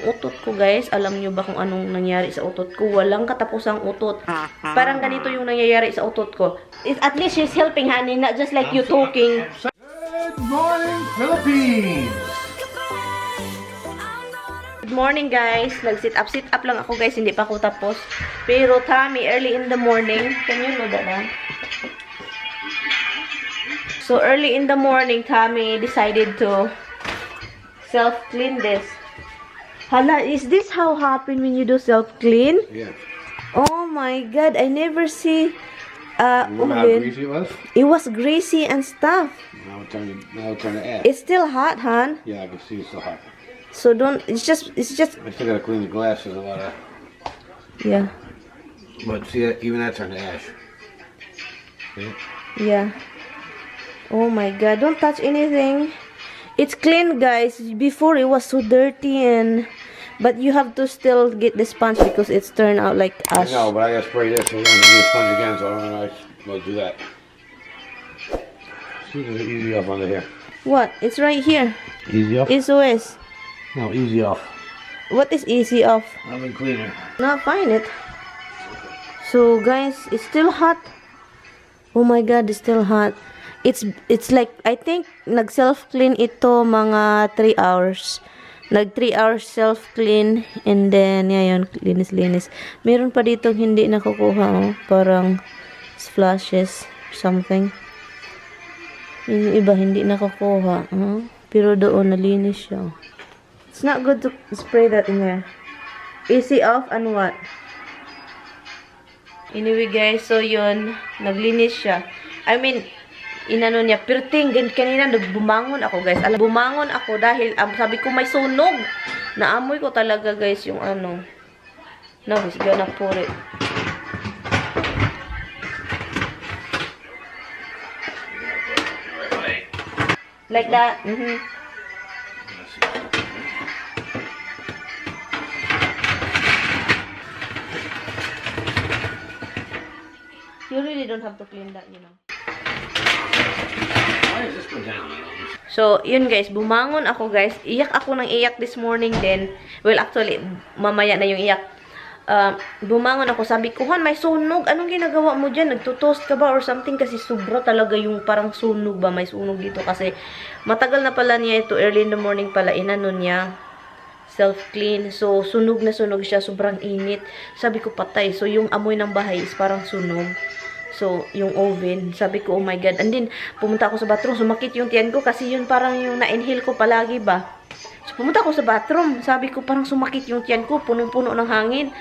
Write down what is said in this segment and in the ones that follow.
Utot ko guys, alam nyo ba kung anong nangyari sa utot ko? Walang katapusang utot. Parang ganito yung nangyayari sa utot ko. At least she's helping, honey, not just like you talking. Good morning, Philippines! Good morning guys. Nag-sit up lang ako guys, hindi pa ako tapos. Pero Tommy, early in the morning, can you know that? So early in the morning, Tommy decided to self-clean this. Hala, is this how happen when you do self-clean? Yeah. Oh my god, I never see Remember how oven. greasy it was? It was greasy and stuff. Now it's turn to ash. It's still hot, hon. Yeah, I can see it's so hot. So don't, it's just I still gotta clean the glass. There's a lot of... yeah. But see, even that turned to ash. See? Yeah. Oh my god, don't touch anything. It's clean, guys. Before it was so dirty and... But you have to still get the sponge because it's turned out like ash. I know, but I gotta spray this so we're gonna do the sponge again, so I'm gonna do that. See, there's an easy off under here. What? It's right here. Easy off? SOS. No, easy off. What is easy off? Oven cleaner. Not find it. So guys, it's still hot. Oh my god, it's still hot. It's like, I think nag self-clean ito mga 3 hours. Nag 3 hours self-clean and then yun, linis-linis. Meron pa dito hindi nakukuha, oh. Parang splashes something. Yung iba hindi nakukuha, pero doon nalinis siya. It's not good to spray that in there. Easy off and what? Anyway guys, so yun, naglinis siya. I mean, inano niya, pirting, kanina bumangon ako guys. Bumangon ako dahil sabi ko may sunog. Naamoy ko talaga guys yung ano. No, he's gonna pour it. Like that. You really don't have to clean that, you know. So, yun guys, bumangon ako guys. Iyak ako ng iyak this morning din. Well, actually, mamaya na yung iyak. Bumangon ako, sabi ko, Han, may sunog. Anong ginagawa mo dyan? Nagtutoast ka ba or something? Kasi sobra talaga yung parang sunog ba? May sunog dito kasi matagal na pala niya ito. Early in the morning pala, inano niya. Self-clean. So, sunog na sunog siya. Sobrang init. Sabi ko, patay. So, yung amoy ng bahay is parang sunog. So, yung oven, sabi ko, oh my God. And then, pumunta ako sa bathroom, sumakit yung tiyan ko kasi yun parang yung na-inhale ko palagi ba. So, pumunta ako sa bathroom, sabi ko, parang sumakit yung tiyan ko, punong-puno ng hangin.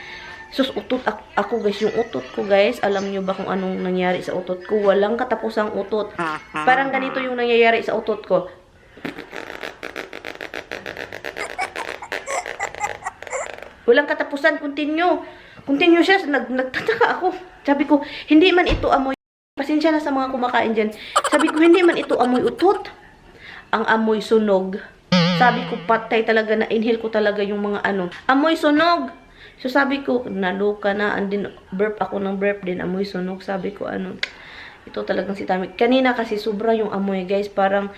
Sus, utot ako guys, yung utot ko guys, alam nyo ba kung anong nangyari sa utot ko? Walang katapusang utot. Parang ganito yung nangyayari sa utot ko. Walang katapusan, continue. Continue siya, nagtataka ako. Sabi ko, hindi man ito amoy, pasensya na sa mga kumakain dyan. Sabi ko, hindi man ito amoy utot. Ang amoy sunog. Sabi ko, patay talaga, na-inhale ko talaga yung mga ano. Amoy sunog. So sabi ko, naluka na, and then burp ako ng burp din, amoy sunog. Sabi ko, ano, ito talagang si Tami. Kanina kasi sobra yung amoy guys, parang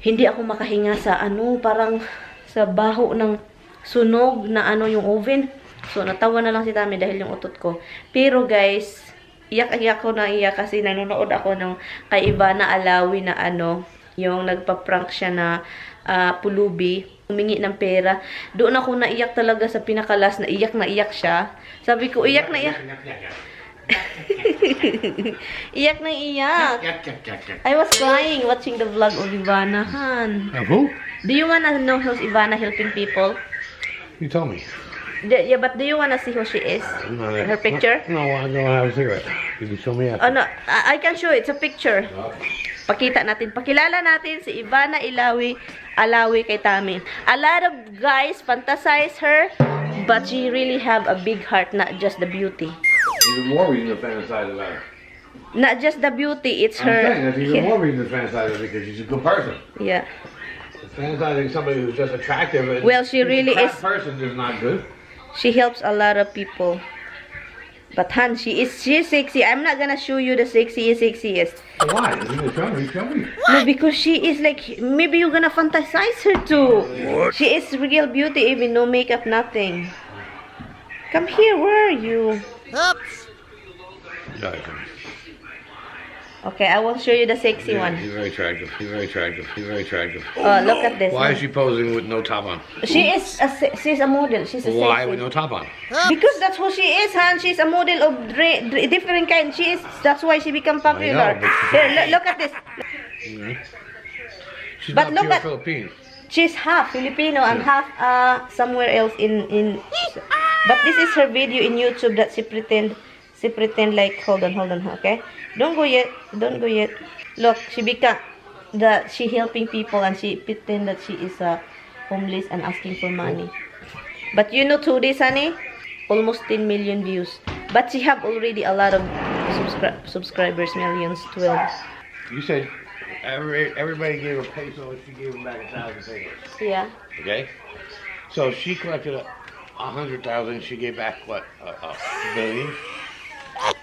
hindi ako makahinga sa ano, parang sa baho ng sunog na ano yung oven. So, natawa na lang si Tami dahil yung utot ko. Pero guys, iyak ko na iyak kasi nanonood ako ng kay Ivana Alawi na ano, yung nagpa-prank siya na pulubi, humingi ng pera. Doon ako naiyak talaga sa pinakalas, na iyak siya. Sabi ko, iyak na iyak. Iyak na iyak. I was crying watching the vlog of Ivana, Han. Who? Do you wanna know how's Ivana helping people? You tell me. Yeah, but do you wanna see who she is? Her picture? No, I don't have a cigarette. You can show me after. Oh no, I can show it. It's a picture. Pakita natin. Pakilala natin si Ivana Alawi kay Tami. A lot of guys fantasize her, but she really have a big heart, not just the beauty. Even more reason to fantasize about her. Not just the beauty, it's I'm her. saying that's even more reason to fantasize about her because she's a good person. Yeah. Fantasizing somebody who's just attractive. Well, she really is. Person is not good. She helps a lot of people. But Han, she's sexy. I'm not gonna show you the sexiest. Why? You show me. No, because she is like, maybe you're gonna fantasize her too. What? She is real beauty, even no makeup, nothing. Come here, where are you? Oops. No, Okay, I will show you the sexy yeah, one. he's very attractive. He's very attractive. He's very attractive. Oh, look at this. Why is she posing with no top on? She's a model. She's a Why sexy. with no top on? Because that's who she is, Han. She's a model of different kind. That's why she become popular. but- Here, look at this. Mhm. She's But not look pure at- Philippine. She's half Filipino and half somewhere else in. But this is her video in YouTube that she pretend like, hold on, okay? Don't go yet. Look, she helping people and she pretend that she is homeless and asking for money. But you know, 2 days, honey, almost 10 million views. But she have already a lot of subscribers, millions, 12. You said everybody gave her peso and she gave them back 1,000 pesos. Yeah. Okay? So she collected 100,000. She gave back what? A billion?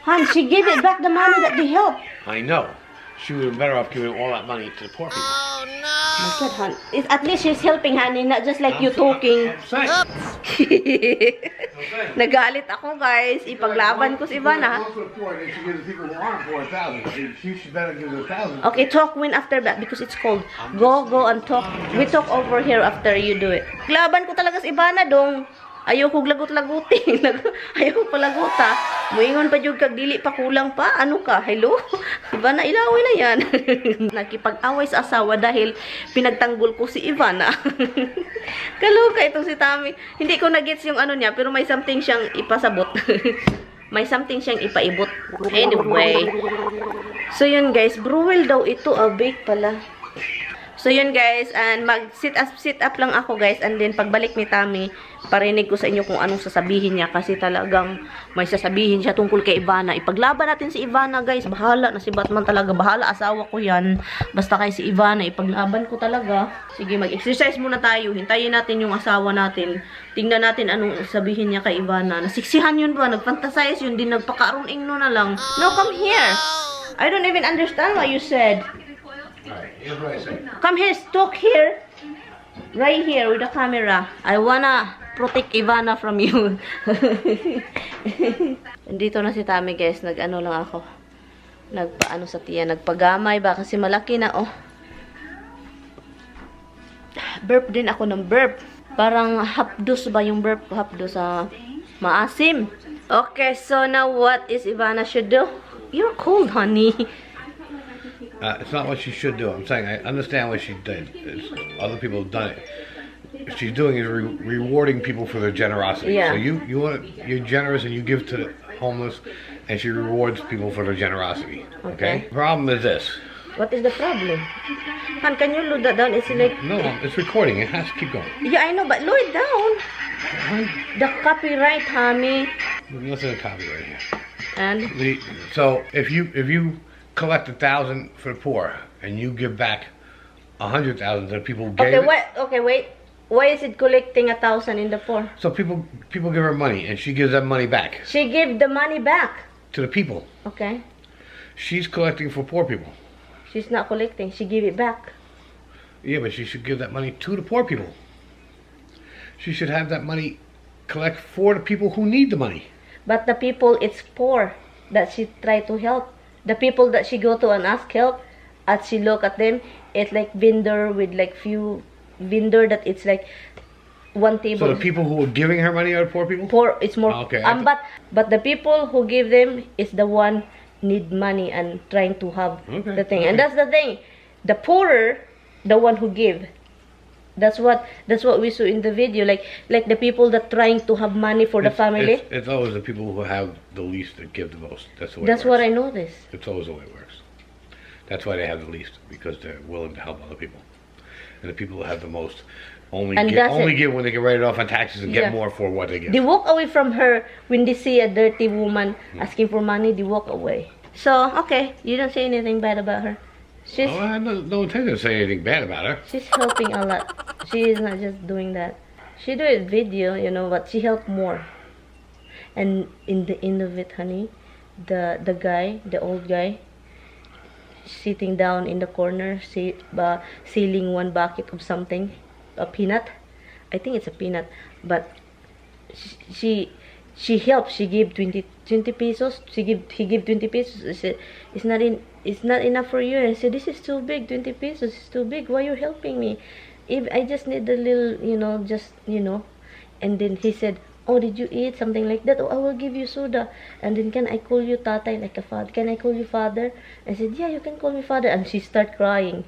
Han, she gave it back the money that they helped. I know. She would have been better off giving all that money to the poor people. Oh no. My God, Han. At least she's helping, honey, not just like you talking. I'm saying. Nagalit ako, guys. Ipaglaban ko si Ivana. Okay, talk when after that because it's cold. Go and talk. We talk over here after you do it. Laban ko talaga si Ivana dong. Ayoko lagot-lagutin. Ayoko palaguta. Muingon pa jud kag dili pa kulang pa. Ano ka? Hello? Ivana, ilaway na yan. Nakipag-away sa asawa dahil pinagtanggol ko si Ivana. Kaloka itong si Tami. Hindi ko na-gets yung ano niya, pero may something siyang ipasabot. May something siyang ipaibot. Anyway. So yun guys, brewel daw ito. Bake pala. So yun guys, and mag-sit up lang ako guys, and then pagbalik ni Tami, parinig ko sa inyo kung anong sasabihin niya kasi talagang may sasabihin siya tungkol kay Ivana. Ipaglaban natin si Ivana guys, bahala na si Batman talaga, bahala asawa ko yan. Basta kay si Ivana, ipaglaban ko talaga. Sige, mag-exercise muna tayo, hintayin natin yung asawa natin. Tingnan natin anong sabihin niya kay Ivana. Nasiksihan yun ba? Nagfantasize yun, din nagpakaroon no na lang. No, come here. I don't even understand what you said. Alright, here's what I say. Come here, talk here. Right here with the camera. I wanna protect Ivana from you. Dito na si Tami guys. Nag-ano lang ako. Nagpaano sa tiyan. Nagpagamay ba? Kasi malaki na oh. Burp din ako ng burp. Parang hapdos ba yung burp ko? Hapdos sa maasim. Okay, so now what is Ivana should do? You're cold, honey. It's not what she should do. I'm saying I understand what she did. Other people have done it. What she's doing is rewarding people for their generosity. Yeah. So you're generous and you give to the homeless, and she rewards people for their generosity. Okay. The problem is this. What is the problem? Han, can you load that down? It's like... No, it's recording. It has to keep going. Yeah, I know, but load it down. The copyright, honey. There's nothing to copyright here. And? So if you collect 1,000 for the poor and you give back 100,000 to the people who gave it. Okay, wait. Why is it collecting 1,000 in the poor? So people give her money and she gives that money back. She give the money back. To the people. Okay. She's collecting for poor people. She's not collecting. She give it back. Yeah, but she should give that money to the poor people. She should have that money collect for the people who need the money. But the people it's poor that she try to help. The people that she go to and ask help, as she look at them, it's like vendor with like few vendor that it's like one table. So the people who are giving her money are poor people? Poor, it's more. Okay. But the people who give them is the one need money and trying to have the thing. And that's the thing. The poorer, the one who give. That's what we saw in the video. Like the people that trying to have money for the family. It's always the people who have the least that give the most. That's the way. That's it works. what I noticed. It's always the way it works. That's why they have the least, because they're willing to help other people. And the people who have the most only give when they get write it off on taxes and get more for what they give. They walk away from her when they see a dirty woman asking for money. They walk away. So okay, you don't say anything bad about her. She's, I have no intention of saying anything bad about her. She's helping a lot. She is not just doing that. She do a video, you know, but she help more. And in the end of it, honey, the old guy, sitting down in the corner, sealing one bucket of something, a peanut. I think it's a peanut, but she helped. She gave 20 pesos. He gave 20 pesos. I said, it's not enough for you. And I said, this is too big. 20 pesos is too big. Why you helping me? If I just need a little, And then he said, oh, did you eat something like that? Oh, I will give you soda. And then, can I call you tatay, like a father? Can I call you father? I said, yeah, you can call me father. And she started crying.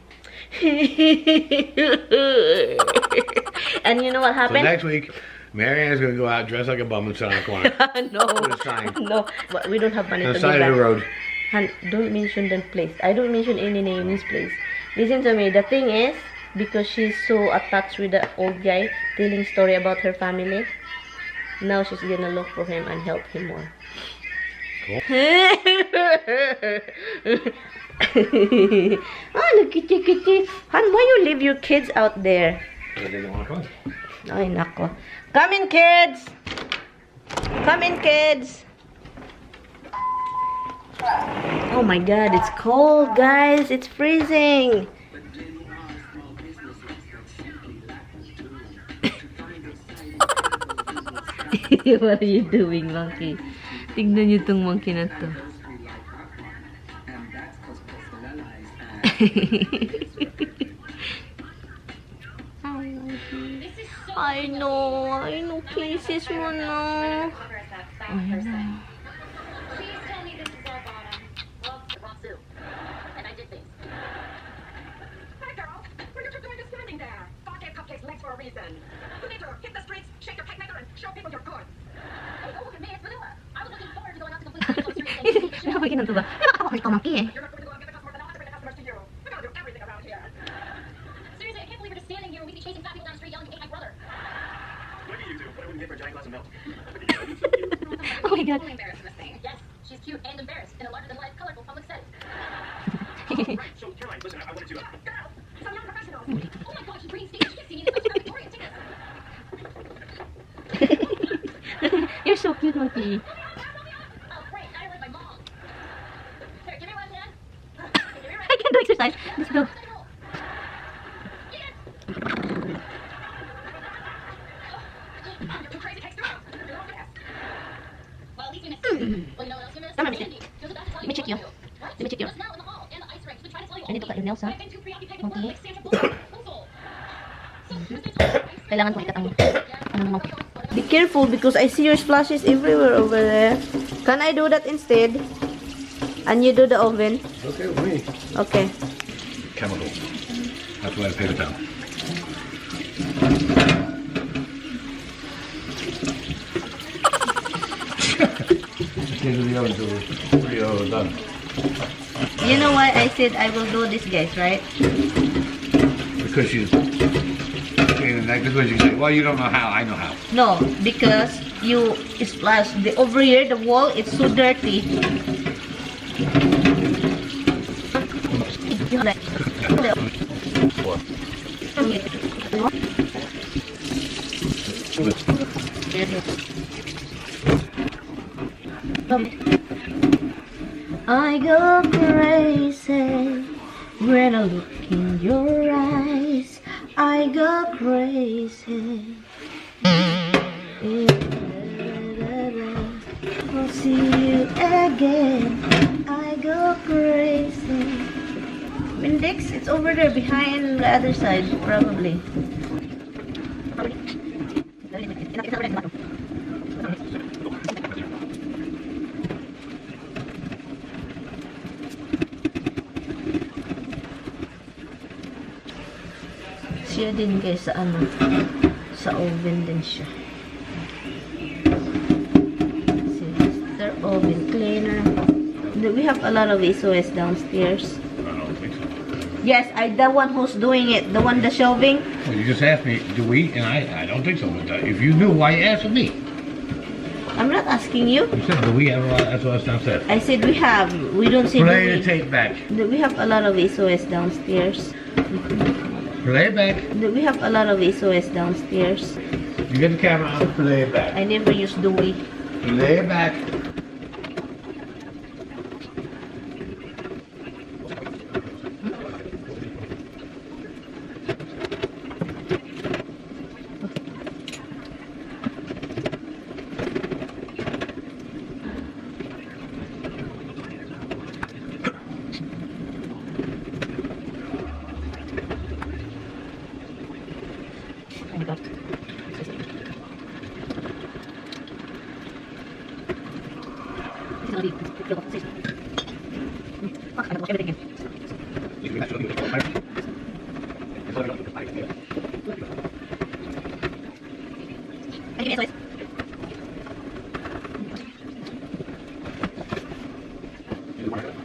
And you know what happened? So next week, Maryann's gonna go out dressed like a bum and sit on the corner. No, but we don't have money on to the do side that. of the road. And don't mention that place. I don't mention any names, please. Listen to me. The thing is, because she's so attached with the old guy, telling story about her family, now she's gonna look for him and help him more. Cool. Oh, look, kitty. Han, why you leave your kids out there? They don't want to come. Ay, nako. Come in, kids! Come in, kids! Oh my god, it's cold, guys. It's freezing. What are you doing, monkey? Tingnan niyo tong monkey na to. I know places mo na. I know. Nakapagin na ito ba? Nakakapagin ka, monkey eh. Oh my god. Yes, she's cute and embarrassed in a larger-than-life, colorful public setting. So, Caroline, listen, I wanted to... Girl, some young professional. Oh my god, she's bringing stage kissing in such Victorian tickets. You're so cute, monkey. Oh, great, now you're like my mom. Here, give me one hand. I can do exercise. Let's go. You're too crazy, takes two. You're all fast. Well, at least you missed it. Well, you know what else you missed? Come on, Andy. She was about to tell Let me check you. What? Let me check you. Just now in the hall, and the ice rink. She was trying to tell you all I need to cut your nails, But ha? I've been too preoccupied with Okay. work, like Sandra Bullock. So, who's this one? Kailangan ko ikat ang monkey. Be careful because I see your splashes everywhere over there. Can I do that instead? And you do the oven? Okay with me. Okay. Chemical. That's why I paper towel. Into the oven until we're pretty done. You know why I said I will do this, guys, right? Because she's cleaning that. Because you say, well, you don't know how. I know how. No, because you splash the over here, the wall, it's so dirty. I go crazy when I look in your eyes. I go crazy. I'll see you again. I go crazy. Index, it's over there behind the other side, probably. Siya din guys sa ano, sa oven din siya. Sister oven cleaner. We have a lot of SOS downstairs. I don't think so. Yes, the one who's doing it, the one that's shelving. Well, you just asked me, do we? And I don't think so. But if you knew, why you asked me? I'm not asking you. You said, do we have a lot of SOS downstairs? I said we have. We don't say Play do the tape back. we have a lot of SOS downstairs. Play it back. We have a lot of SOS downstairs. You get the camera out, play it back. I never use Dewey. Lay it back.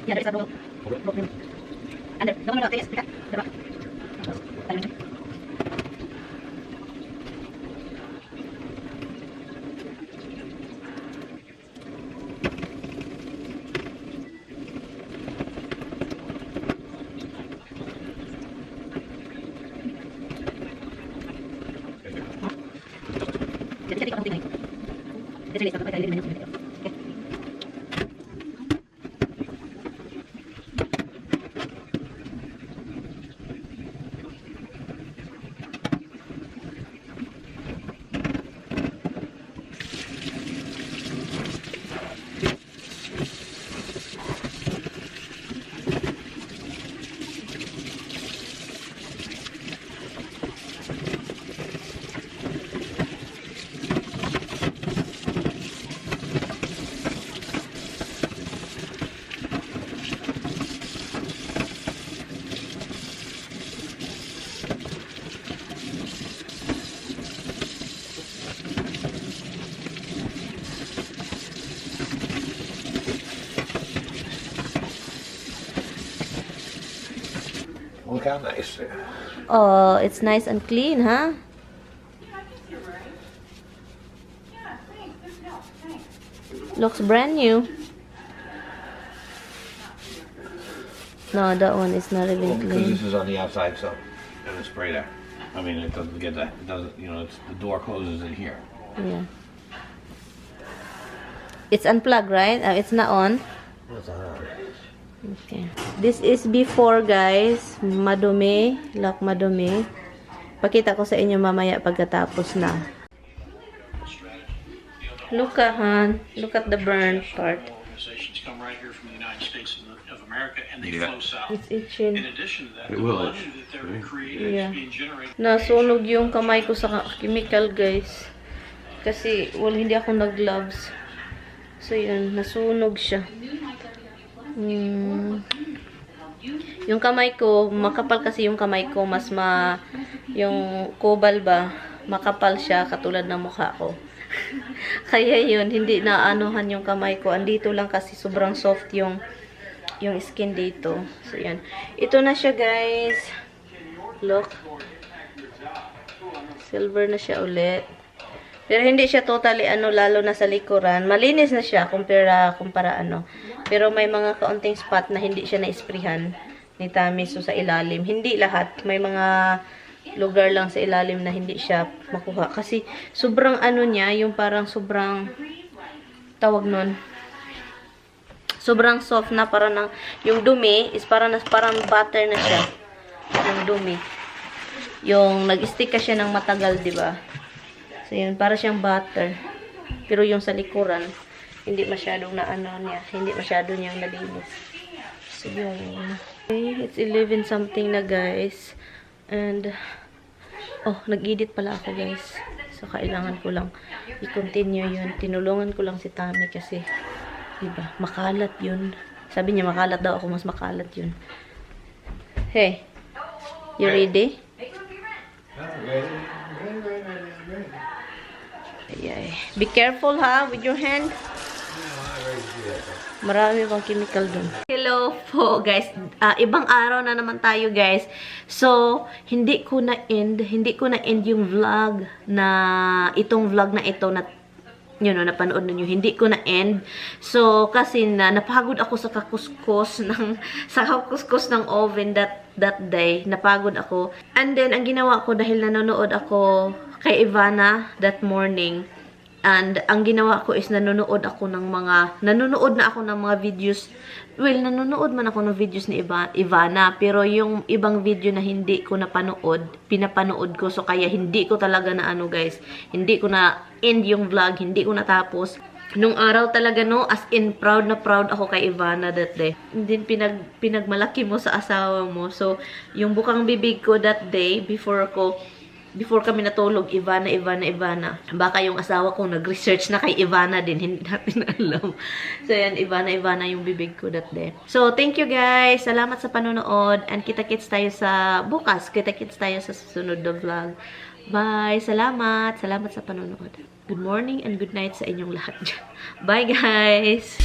Yeah, there's a roll. And the one about this, the rock. Look how nice. Oh, it's nice and clean, huh? Looks brand new. No, that one is not even Because clean. this is on the outside, so and it's spray there. I mean, it doesn't get that. It doesn't. You know, it's the door closes in here. Yeah. It's unplugged, right? It's not on. What's on? Okay. This is before, guys. Madumi. Look, madumi. Pakita ko sa inyo mamaya pagkatapos na. Look at, Han. Look at the burn part. Organizations come right here from the United States of America and they Yeah. flow south. It's itching. In addition to that, It the will volume itch, that they're right? creating Yeah. is being generated. Nasunog yung kamay ko sa chemical, guys. Kasi, hindi ako nag-gloves. So, yun. Nasunog siya. Yung kamay ko, makapal kasi yung kamay ko. Yung kubal ba, makapal siya katulad ng mukha ko. Kaya yun, hindi na anuhan yung kamay ko. Andito lang kasi sobrang soft yung skin dito. So, yan. Ito na siya, guys. Look. Silver na siya ulit. Pero hindi siya totally lalo na sa likuran. Malinis na siya kumpara Pero may mga kaunting spot na hindi siya na-isprihan ni Tami. So, sa ilalim. Hindi lahat. May mga lugar lang sa ilalim na hindi siya makuha. Kasi sobrang niya, yung parang sobrang tawag nun. Sobrang soft na parang yung dumi is parang butter na siya. Yung dumi. Yung nag-stick ka siya ng matagal, 'di ba? So, yun, para siyang butter. Pero yung sa likuran, hindi masyadong niya. Hindi masyado niyang nalinis. So, yun. Okay, it's 11 something na, guys. And, nag-edit pala ako, guys. So, kailangan ko lang i-continue yun. Tinulungan ko lang si Tami kasi, diba, makalat yun. Sabi niya, makalat daw ako. Mas makalat yun. Hey, you ready? Ay. Be careful, ha, with your hand. Marami pang chemical dun. Hello po, guys. Ibang araw na naman tayo, guys. So, hindi ko na-end yung vlog na, itong vlog na ito na, napanood ninyo. Hindi ko na-end. So, kasi napagod ako sa kakuskus ng oven that day. Napagod ako. And then, ang ginawa ko dahil nanonood ako kay Ivana that morning, And ang ginawa ko is nanonood na ako ng mga videos. Well, nanonood man ako ng videos ni Ivana, pero yung ibang video na hindi ko napanood, pinapanood ko. So kaya hindi ko talaga na ano guys, hindi ko na end yung vlog, hindi ko natapos. Nung araw talaga no, as in proud na proud ako kay Ivana that day. Din pinagmalaki mo sa asawa mo. So yung bukang bibig ko that day before kami natulog, Ivana. Baka yung asawa ko nag-research na kay Ivana din, hindi natin alam. So yan, Ivana yung bibig ko that day. So thank you guys, salamat sa panonood, and kita-kits tayo sa bukas, kita-kits tayo sa susunod na vlog. Bye, salamat sa panonood. Good morning and good night sa inyong lahat dyan. Bye guys!